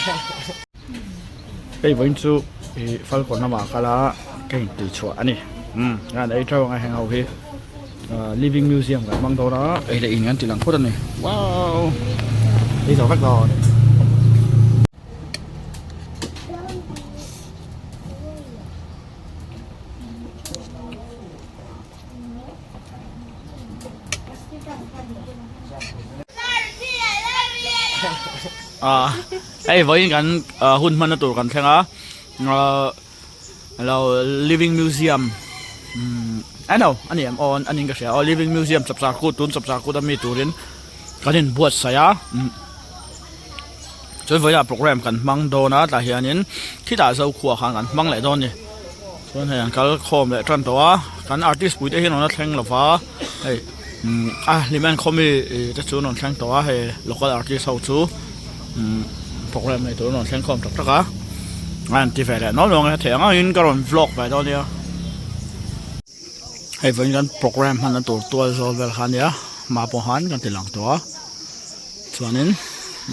Hei vawiin chu ih Falkawn lamah a kal a ka intih chhuah a ni umm an ei teuh ang a heng ho hi ah living museum kan hmang dawn a ei leh in kan ti lang phawt a ni wow ei zo vek dawn. Ah hei vawiin kan ah hun hmanna tur kan thleng a ah lo living museum umm I know a ni em aw a niin ka hria aw living museum chapchar kut tun chapchar kut ami turin kan inbuatsaih a umm chuan vawiinah programme kan hmang dawn a tah hianin khitah zokhua khan kan hmang leh dawn a ni. Chuan hei an kal khawm leh tan tawh a kan artist pui te hi an rawn la thleng lo va hei umm a hlimen khawmi ih te chu an rawn thleng tawh a hei local artist ho chu umm programme nei tur an rawn thleng khawm tak tak a a an ti ve leh nual nual a theih ang angin ka rawn vlog ve dawn nia hei vawiin kan programme hmanna tur tual zawl vel kha a nia hma pawh khan kan ti lang tawh a chuanin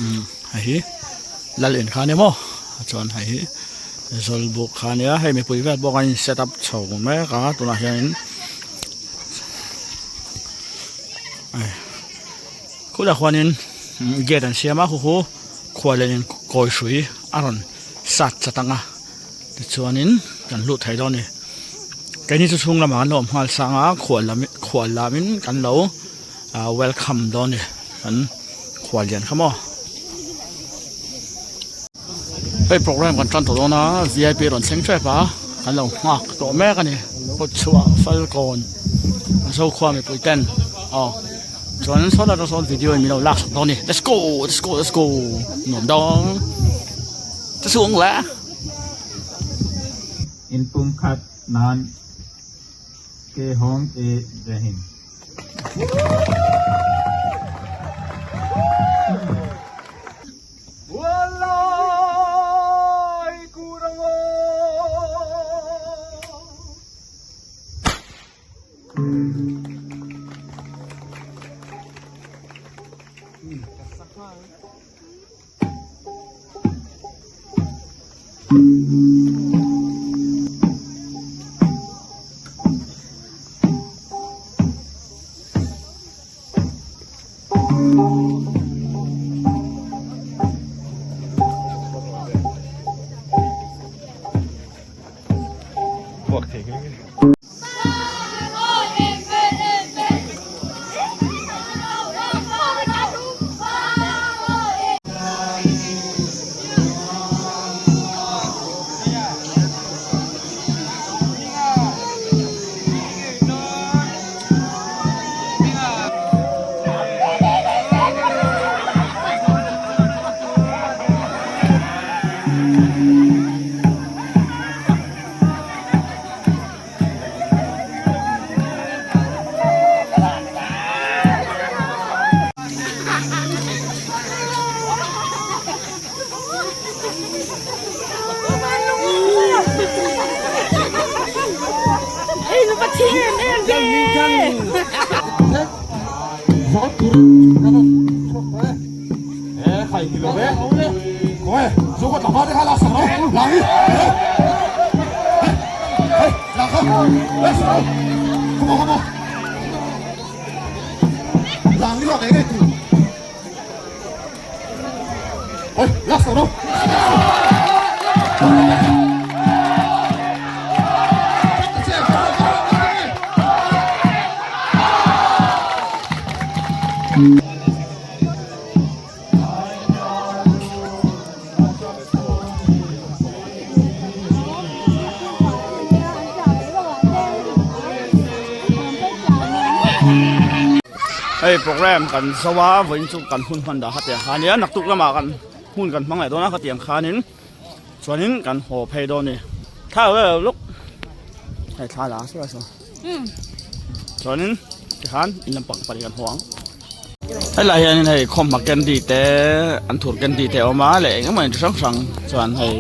umm hei hi lal in kha a ni maw chuan hei hi. Zawlbuk kha a nia hei mipui vel pawh an in set up chho mek a tunah hianin khulaiah khuanin gate an siam a khu khu khual lian in kawi hrui a rawn sat chat ang a tichuanin kan hluh thei dawn a ni keini chu chhung lamah kan lo awm nghal sang a khual lam khual lamin kan lo ah welcome dawn a ni kan khual lian kha maw. Hei program kan tan tawh dawn a vip rawn thleng tep a kan lo nghak tawh mek a ni kawtchhuah falkawn zokhua mipui ten aw chuan saw lai atang sawn video in min lo lak sak dawn a ni let's go let's go let's go nuam dawn che chhung le. Inpumkhat nan ke hawng e Jai Hind. Hei program kan zo a vawiin chu kan hun hman dah kha tiang kha nia naktuk lamah kan hmun kan hmang leh dawn a kha tiang khanin chuanin kan haw phei dawn a ni thla lo lo luk hei thla la saw saw chuanin tikhan in lampang pahnih kan haw ang helai hianin hei khawmhma candy te an thur candy te a awm a leh eng emaw chi hrang hrang chuan hei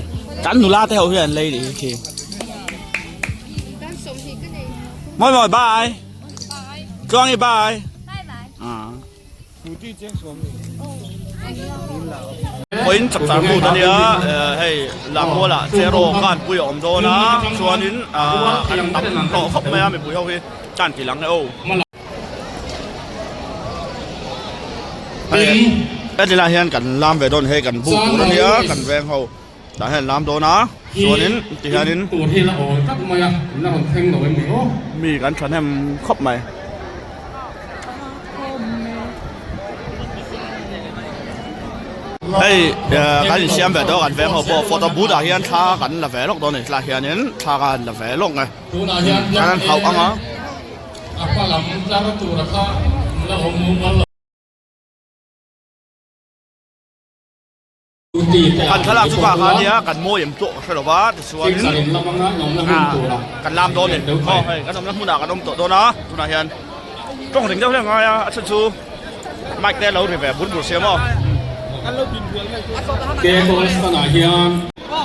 kan nula te ho hian an lei nih hi mawi mawi bye. Tluangi bye. Bye. Vawiin chapchar kut a nia, hei Lammualah Cheraw Kanpui a awm dawn a, chuanin an tam tawh khawp mai a mipui ho hi tan tih lang e aw. Hei hetilai hian kan lam ve dawn hei kan buk tur a nia kan veng ho tah hian lam dawn a chuanin tihianin mi kan thahnem khawp mai. Hei kan insiam ve dawn kan veng ho pawh photo booth ah hian thla kan la ve lawk dawn a ni tlaiah hianin thla kan la ve lawk nge kan han hauh ang a. Kan thlalak chu kha kha nia kan mawi em tawh ka hre lo va tichuanin kan lam dawn a ni aw hei kan awmna hmunah kan awm tawh dawn a tunah hian tawng ring deuh hlek a ngai a a chhan chu mic te a lo ri ve bur bur sia maw.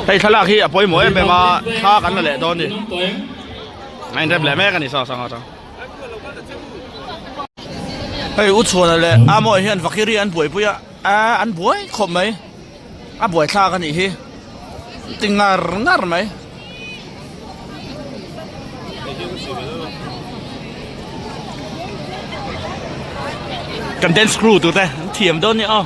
Hei thlalak hi a pawimawh em em a thla kan la leh dawn a ni a inrem leh mek a ni saw sanga tang. Hei u chhuana leh a mawi hian vakiri an buaipui a. A an buai khawp mai a buai thlak a nih hi ti ngar ngar mai. Kan dance crew tur te an thiam dawn nia aw.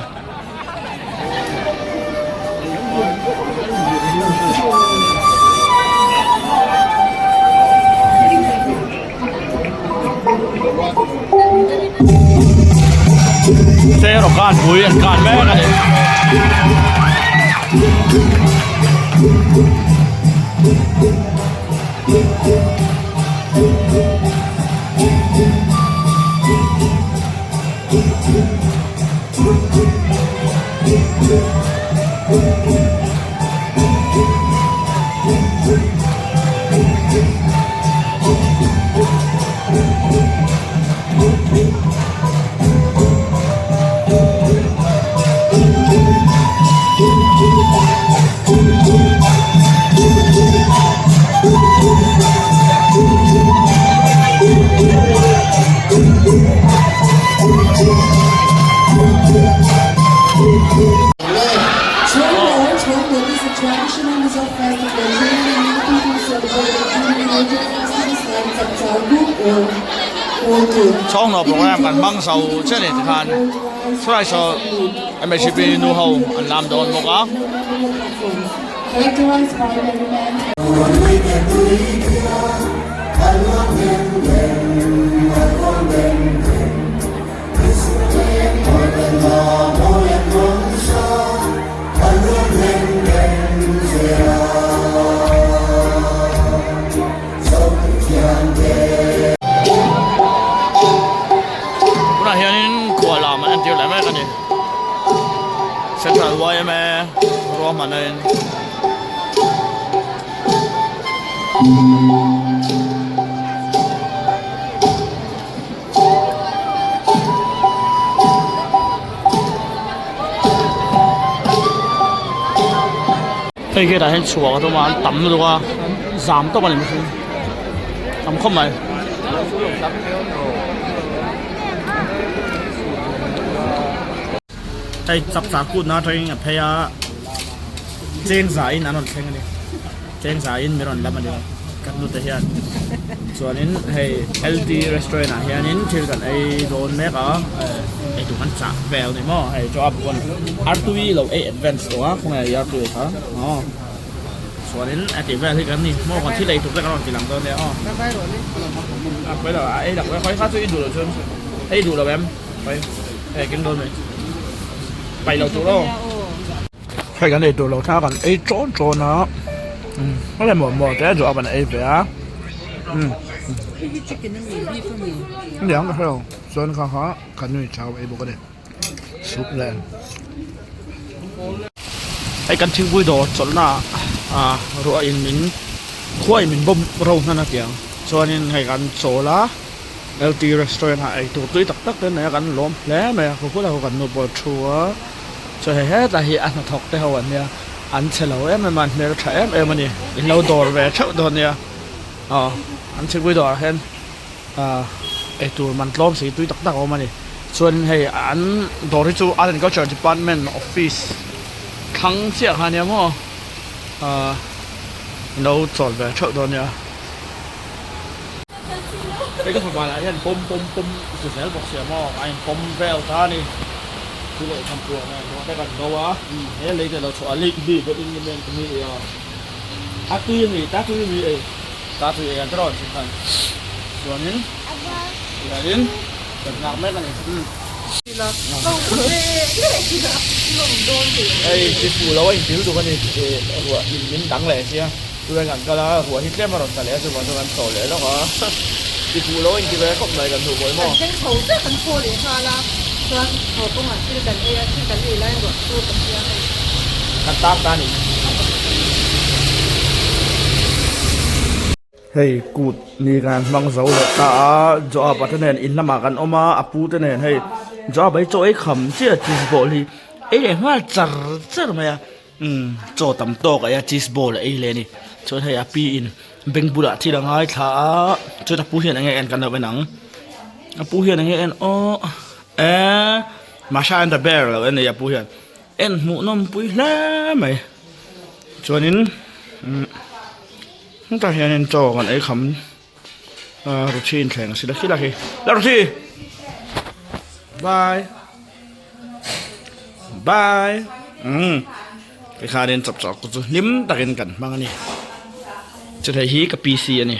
Cheraw kan pui an kan mek a ni. Chhawnghnawh program kan hmang zo chiah ni tikhan chulai saw MHP nu ho an lam dawn bawk a. Tunah hianin khua lam an entir leh mek a ni. Central yma ruahman a in. Hei gate ah hian chhuah ka tum a an tam lutuk a zam tawp a ni mihring tam khawp mai. Hei chapchar kutna atangin a phei a cheng za in an rawn thleng a ni. Cheng za in min rawn lam a ni kan nute hian chuanin hei LT restaurant ah hianin thil kan ei dawn mek a ei tur kan chah vel a ni maw hei chaw a pawn artui lo ei advance tawh a khawnge i artui ei kha aw chuanin a tih vel hi kan ni maw kan thil ei tur te kan rawn ti lang dawn nia aw a pawi lo a ei dak khawi kha chu i duh loh chuan ei duh lo em khawi hei keng dawn mai paih loh tur aw. Hei kan ei tur lo thla kan ei tawn tawn a umm a lem muah te duh a kan ei ve a umm aniang ka hrelo chuan kha kha kan nui chau ei bawk a ni soup nen hei kan thingpui dawr chawlhna ah ruah in min khuai min bawm ro hnan a tiang chuanin hei kan chawl a L_T restaurant ah ei tur tui tak tak te nei a kan lawm hle mai a khaw bulah kan nu pawh a thu a. Chaw he hetah hi a hnathawk te ho an nia an chhe lo em em a an hmel tha em em a ni in lo dawr ve theuh dawn nia aw an chhipui dawrah hian ah eitur man tlawm si tui tak tak a awm a ni chuanin hei an dawr hi chu art and culture department office. Thlang chiah kha ania maw ahh lo chawl ve theuh dawn nia. Hei ka fapa lah hian pawm pawm pawm ti zel bawk sia maw a in pawm vel ta a ni. Chu leh tham phuah nen ruah te kan do a he lei te lo chhuah a lih bik in ni men ni a a tui a ni ta tui a ni ei ta tui ei an te rawn khan chuanin hianin kan nghak mek a ni. Hei ti fuh lo a inpil duk a ni ruah in min dang leh sia chuan kan kal a ruah hi tlem a rawn tla leh a chuvang chuan kan chho leh lawk a ti fuh lo a inti ve khawp mai kan hmuh pawh hi maw. Kan thleng chho chiah kan thaw leh nghal a chuan haw kawngah thil kan ei a thil kan ei laiin ruah chu kan siam a ni. Kan tak ta a ni. Hei kut ni kan hmang zo leh ta a Joab-a te nen in lamah kan awm a a pu te nen hei Joab-a hi chaw ei kham chiah cheese ball hi ei leh nghal char char mai a umm chaw tam tawk a ei a cheese ball a ei leh a ni chuan hei a pi in beng bulah thil a ngaithla a chuan a pu hian enge en kan lo en ang a pu hian enge en aww eee Masha and the bear lo en a ni a pu hian en hmuh nawm pui hle mai chuanin umm. Hetah hianin chaw kan ei kham a ruthi inthleng a si la khi la khi la ruthi bye bye umm tikhanin chawp chawk chu hlim takin kan hmang a ni chu hei hi ka PC a ni.